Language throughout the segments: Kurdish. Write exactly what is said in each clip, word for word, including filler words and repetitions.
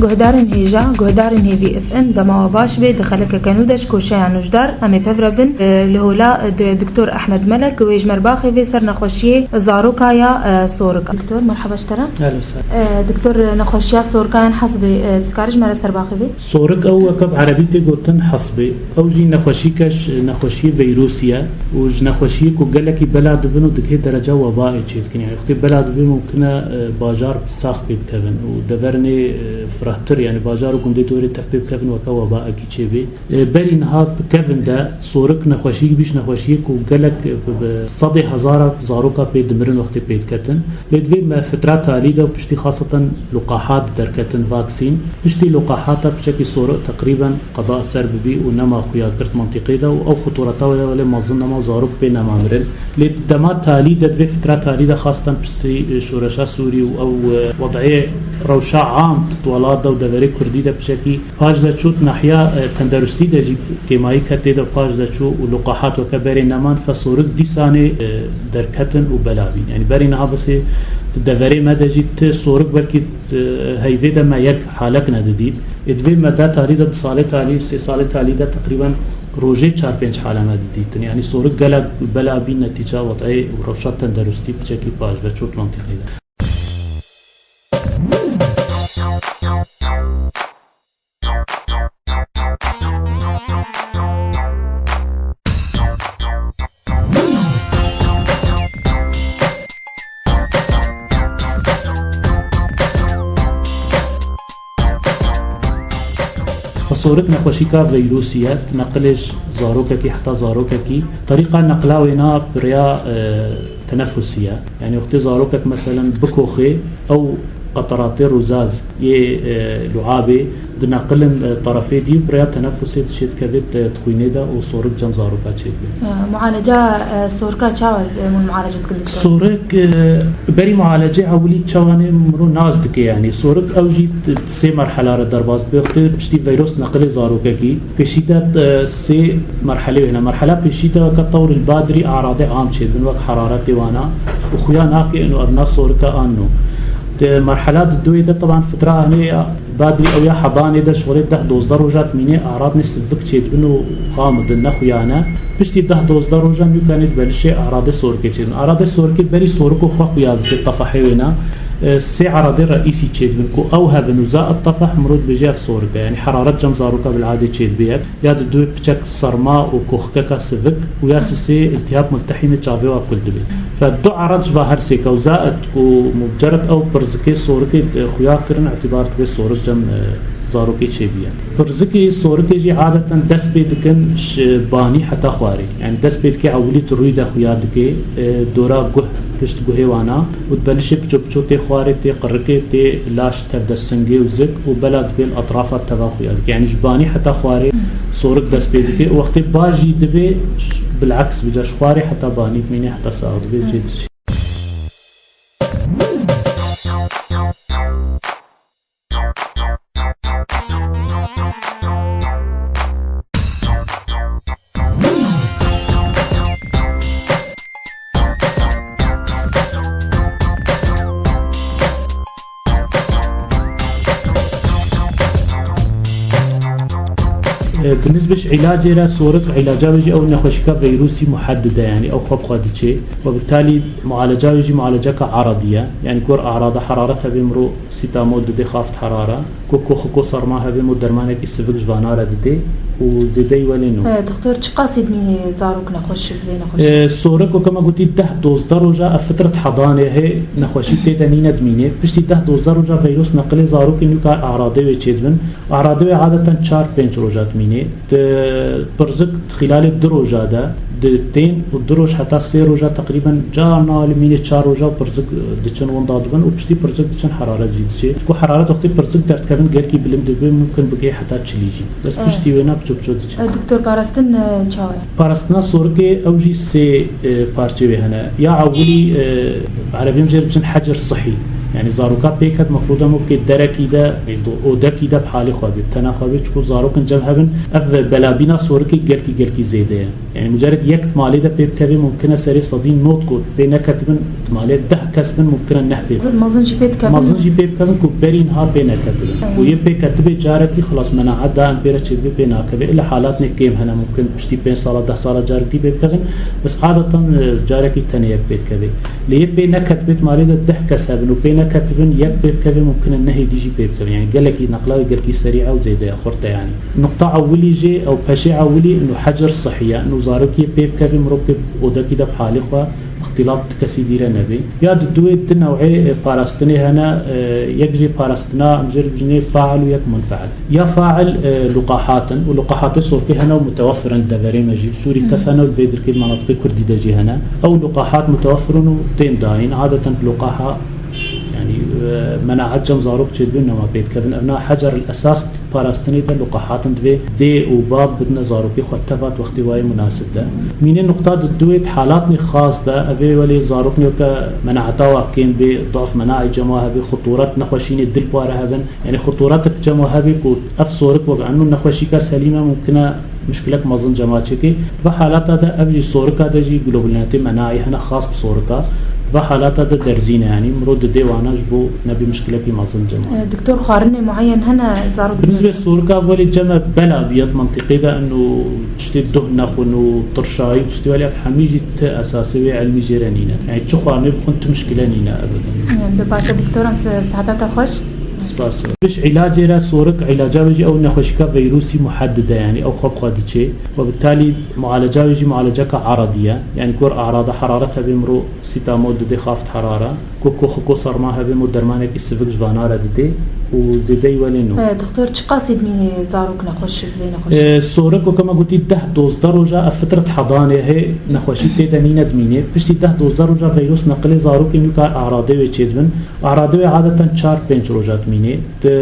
Guhdarên hêja, guhdarên Hêvî F M, dema we baş be, di xelekeke nû de ji koşeya nûjdar, em ê pev re bin, e, li hola, e, di-, Doktor Ehmed Melek, wê ji me re baxêve ser nexweşiyê zaroka ya, e, sorika. Doktor, merheba ji te re. Ehlen we sehlen. E, doktor, nexweşiya sorika yan hesbê, e, tu dikarî ji me re ser baxêvî? Sorik ew weke bi erebî tê gotin hesbê. Ew jî nexweşîke ji nexweşiyê veyrûsî ye û ji nexweşiyê ku gelekî bela dibin û digihê dereca webaê çêdikin. Yani wextê bela dibe mumkin e, e, bajar sax pê bikevin û deverinê, e, firehtir, yani bajar û gundê dorê tev pê bikevin weke webaekî çêbê. E, berî niha bi kevin de sorik nexweşiyek bî ji nexweşiyê ku gelek, e, bi, bi sedê hezara zaroka pê dimirin wextê pê diketin. Lê divê me fitra talî de û piştî xaseten luqahat derketin, vaksîn. Piştî luqahata piçekî sorik teqrîben qeda ser bibî û nema xuya girt mentiqê de û ew xutureta wê welê mezin nema û zarok pê nema mirin. Lê di dema talî de, divê fitra talî de xaseten piştî, e, şoreşa Sûrî û ew, e, wed'ê rewşa am di welat de û deverê Kurdî de piçekî paş de çû, nahiya, e, tenderustî de jî kêmayî ket tê de paş de çû û luqahat weke berê neman, fe sorik dîsanê, e, derketin û bela bîn. Yani berê niha besê di deverê me de jî ti sorik belkî, e, heyvê de me yek halek nedidît. Ê divê me de talî de di salê talî, sê salê talî de teqrîben rojê çar pênc hale me didîtin. Yani sorik gelek bela bîn netîca wed'ê û rewşa tenderustî piçekî paş ve çût mentiqê de. Xwe sorik nexweşîka veyrûsî ye, neqilê ji zarokekî heta zarokekî. Terîqa neqla wêna bi rêya, e, tenefusî ye. Yani wextê zarokek meselen bikoxê, ew qeteratê rûzaz yê, e, luabê dineqilin, e, terefê dî, bi rêya tenefusê dişê dikevê, e, di xwînê de û sorik cem zaroka çêdibe. E, mualeca, e, sorika çawa, e, hûn mualece dikin, doktor? Sorik, e, berî mualecê ewilî çawanê mirov nas dike, yani sorik ew jî di, di sê merhela re derbas dibe. Wextê piştî veyros neqilê zarokekî, pêşî de, e, sê merhelê hene. Merhela pêşî de weke tewr il badrî aradê am çêdibin, wek heraretê wana û xuya nake ino edna sorika an no. Di merhela di duyê de teban fitra hanê ya badrî ew ya hedanê de şolê deh dozdeh roja dimînê aradnê sivik çêdibin û xamidin ne xuya ne. Piştî deh dozdeh roja nûkanê di belişê aradê sorikê çêdibin. Aradê sorikê berî soriko xwe xuya dike tefehê wêna. E, sê aradê reîsî çêdibin ku ew hebin û zaet tefeh mirov dibêje ev sorike. Yani heraret cem zaroka bil'adê çêdibe yek. Ya di duyê piçek serma û koxkeka sivik û ya sisê iltihab multehîmê çavê wa kul dibe. Fe du erad ji va her sêka û zaet ku muceret ew pirzikê sorikê, e, xuya kirin, îtîbar dibe sorik cem, e, zarokê çêbiye. Pirzikê sorikê jî adeten dest pê dikin ji banî heta xwarê. Yani dest pê dike ewilî tu rûyî de xuya dike, e, dora guh, pişt guhê wana û di belişê piço piço tê xwarê, tê qirikê, tê laş tev de singê û zik û bela dibê li etrafa teva xuya dike. Yani ji banî heta xwarê sorik dest pê dike û wextê ba jî dibê bil'eks bî, ji xwarê heta banî dimîne heta sax dibê jê diçe. E, bi nisbet ji îlacê re, sorik îlaca wê jî ew nexweşîka veyrûsî muheddid e, yani ew xwe bi xwe diçê. We bi talî mualeca wê jî mualeceka eradî ye. Yani gor erada heraret hebe mirov sîtamol didê xaft herara. Ku koxiko serma hebe mirov dermanekî sivik ji vana re didê û zêdeyî welê no. E, doktor, çiqasî dimînê zarok nexweş bi vê nexweşî? E, sorik weke me gotî deh dozdeh roja ev fitret hedanê hê nexweşî tê de nîne dimînê. Piştî deh dozdeh roja veyros neqilê zarokê nûka eradê wê çêdibin. Eradê wê adeten çar pênc roja dimînê. Di pirzik di xîlalê du roja de, di tên û du roj heta sê roja teqrîben carna li mînê çar roja pirzik, e, diçin winda dibin û piştî pirzik diçin heraret jî diçê. Ku heraret wextê pirzik derdikevin gelkî bilind dibe, mumkin bigihê heta çilî jî. Bes Evet. piştî wêna piço piço diçe. E, doktor, parastin, e, çawa ye? Parastina sorikê ew jî sê, e, parçê wê hene. Ya ewilî, e, erebî em jê re dibêjin hecir sihî. Yani zaroka pêket mefrûd e mûkê derekî de, yani do-, odekî de bi halê xwe bê, bi tena xwe bê, çiku zarokên cem hebin, ev belabîna sorikê gelkî, gelkî zêde ye. Yani mucarek yek di malê de pê bikevê, mumkin e serê sedî nod ku pê neketibin, di malê deh kes bin, mumkin e neh pê. Mezin jî pê dikevin. Mezin jî pê bikevin ku berî niha pê neketibin. Û yê pê ketibê carekî xilas menaet daim pê re çêdibê, pê nakevê. Île halatnê kêm hene, mumkin piştî pênc sala, deh sala carek dî pê bikevin. Bes adeten, e, carekî tenê yek pê dikevê. Lê yê pê neketibê di malê de deh kes hebin û pê neketibin, yek pê bikevê, mumkin e nehê dî jî pê bikevin. Yani gelekî neqla wê gelkî serî ew zêde ye, xurt e yani. Nuqta ewilî jê ew peşê ewilî ino hecer sihî ye. Ino zarokê pê bikevê, mirov pê odekî de bi halê xwe, îxtîlat di kesî dî re nebê. Ya di duwê di new'ê, e, parastinê hene, e, yek jê parastina, em jê re dibêjinê fail û yek munfail. Ya fail, e, luqahat in û luqahatê sorkê hene û mutewefir in, deverê me jî. Sûrî tef hene û li vê dirkê di menatiqê kurdî de jî hene. Ew luqahat mutewefir in û tên dayîn. Adeten bi luqaha, yani, e, menaet cem zarok çêdibin, nema pê dikevin. Evna hecer el esas parastinê de luqahat in, divê dê û bab bidine zarokê xwe teva di wextê wayê munasib de. Mînê nuqta di duwê di halatnê xas de, evê welê zaroknê weke menaeta wa kêm bê, daf menaê cema hebê, xuturet nexweşînê dil pare hebin. Yani xuturetek cema hebê ku ev sorik wek eno nexweşîka selîm e, mumkin e mişkilek mezin cema çêkê. Ve halata de ev jî sorika de jî globulinetê menaê hene xas bi sorika. Ve halata de derzîne, yani miro didê wana ji bo nebî mişkilekî mezin cema. E, doktor, xwarinê mueyen hene zarok? Bi nisbê sorika welê cem e bela biyet mentiqê de eno tiştê duh nexwin û tirşayî û tiştê welê ev hemî jî ti esasê wê ilmî jê re nîne. Yani çi xwarinê bixwin ti mişkile nîne ebeden. E, bi baş e doktor, em se-, saeta te xweş. Spas. Piş îlacê re sorik, îlaca wê jî ew nexweşîka veyrûsî muheddid e, yani ew xwe bi xwe diçê. We bi talî mualeca wê jî mualeceka eradî ye. Yani gor erada heraret hebe, miro sîtamol didê xaft herara. Ku koxiko serma hebe, miro dermanekî sivik ji vana re didê û zêdeyî welê no. E, doktor, çiqasî dimînê zarok nexweş bi vê nexweşî? E, sorik, weke me gotî, deh dozdeh roja ev fitret hedanê hê nexweşî tê de nîne dimînê. Piştî deh dozdeh roja veyrûs neqilê zarokê nûka eradê wê çêdibin. Eradê wê adeten çar pênc roja dimînê. Di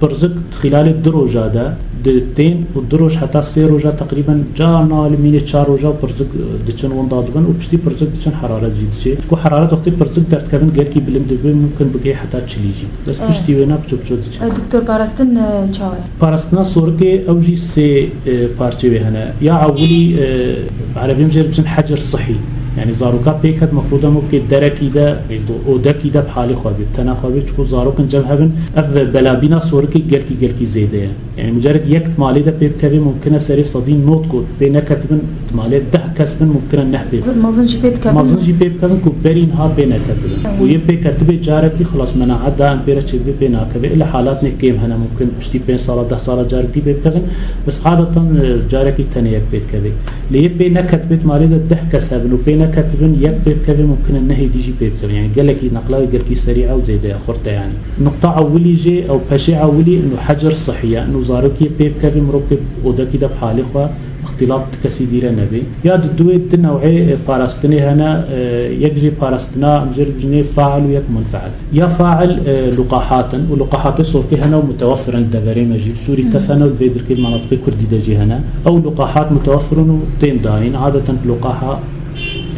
pirzik di xîlalê du roja de, di tên û du roj heta sê roja teqrîben carna li mînê çar roja pirzik, e, diçin winda dibin û piştî pirzik diçin heraret jî diçê. Ku heraret wextê pirzik derdikevin gelkî bilind dibe, mumkin bigihê heta çilî jî. Bes piştî wêna piço piço diçe. E, doktor, parastin, e, çawa ye? Parastina sorikê ew jî sê, e, parçê wê hene. Ya ewilî, e, erebî em jê re dibêjin hecir sihî. Yani zaroka pêket mefrûd e mûkê derekî de, e, odekî de bi halê xwe bê, bi tena xwe bê, çiku zarokên cem hebin, ev belabîna sorikê gelkî, gelkî zêde ye. Yani mucarek yek di malê de pê bikevê, mumkin e serê sedî nod ku pê neketibin, di malê deh kes bin, mumkin e neh pê. Mezin jî pê dikevin. Mezin jî pê bikevin ku berî niha pê neketibin. Û yê pê ketibê carekî xilas menaet daim pê re çêdibê, pê nakevê. Île halatnê kêm hene, mumkin piştî pênc sala, deh sala carek dî pê bikevin. Bes adeten, e, carekî tenê yek pê dikevê. Lê yê pê neketibê di malê de deh kes hebin û pê neketibin, yek pê bikevê, mumkin e nehê dî jî pê bikevin. Yani gelekî neqla wê gelkî serî ew zêde ye, xurt e yani. Nuqta ewilî jê ew peşê ewilî ino hecir sihî ye. Ino zarokê pê bikevê, mirov pê odekî de bi halê xwe, îxtîlat di kesî dî re nebê. Ya di duwê di new'ê, e, parastinê hene, e, yek jê parastina, em jê re dibêjinê fail û yek munfail. Ya fail, e, luqahat in û luqahatê sorkê hene û mutewefir in li deverê me jî. Sûrî tef hene û li vê dirkê li menatiqê kurdî de jî hene. Ew luqahat mutewefir in û tên dayîn. Adeten bi luqaha,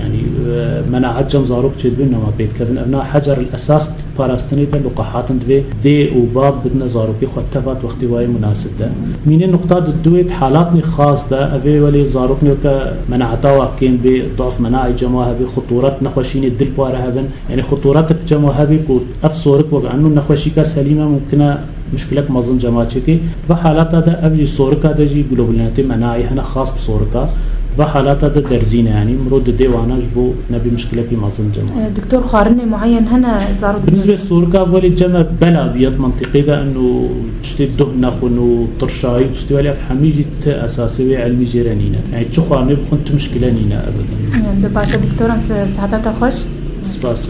yani, e, menaet cem zarok çêdibin, nema pê dikevin. Evna hecer el esas parastinê de luqahat in, divê dê û bab bidine zarokê xwe teva di wextê wayê munasib de. Mînê nuqta di duwê di halatnê xas de, evê welê zaroknê weke menaeta wa kêm bê, daf menaê cema hebê, xuturet nexweşînê dil pare hebin. Yani xuturetek cema hebê ku ev sorik wek eno nexweşîka selîm e, mumkin e mişkilek mezin cema çêkê. Ve halata de ev jî sorika de jî globulinetê menaê hene xas bi sorika. Ve halata de derzîne, yani miro didê wana ji bo nebî mişkilekî mezin cema. E, doktor, xwarinê mueyen hene zarok? Bi nisbê sorika welê cem e bela biyet mentiqê de eno tiştê duh nexwin û tirşayî û tiştê welê ev hemî jî ti esasê wê ilmî jê re nîne. Yani çi xwarinê bixwin ti mişkile nîne ebeden. Bi baş e doktor, em se-, saeta te xweş. Spas.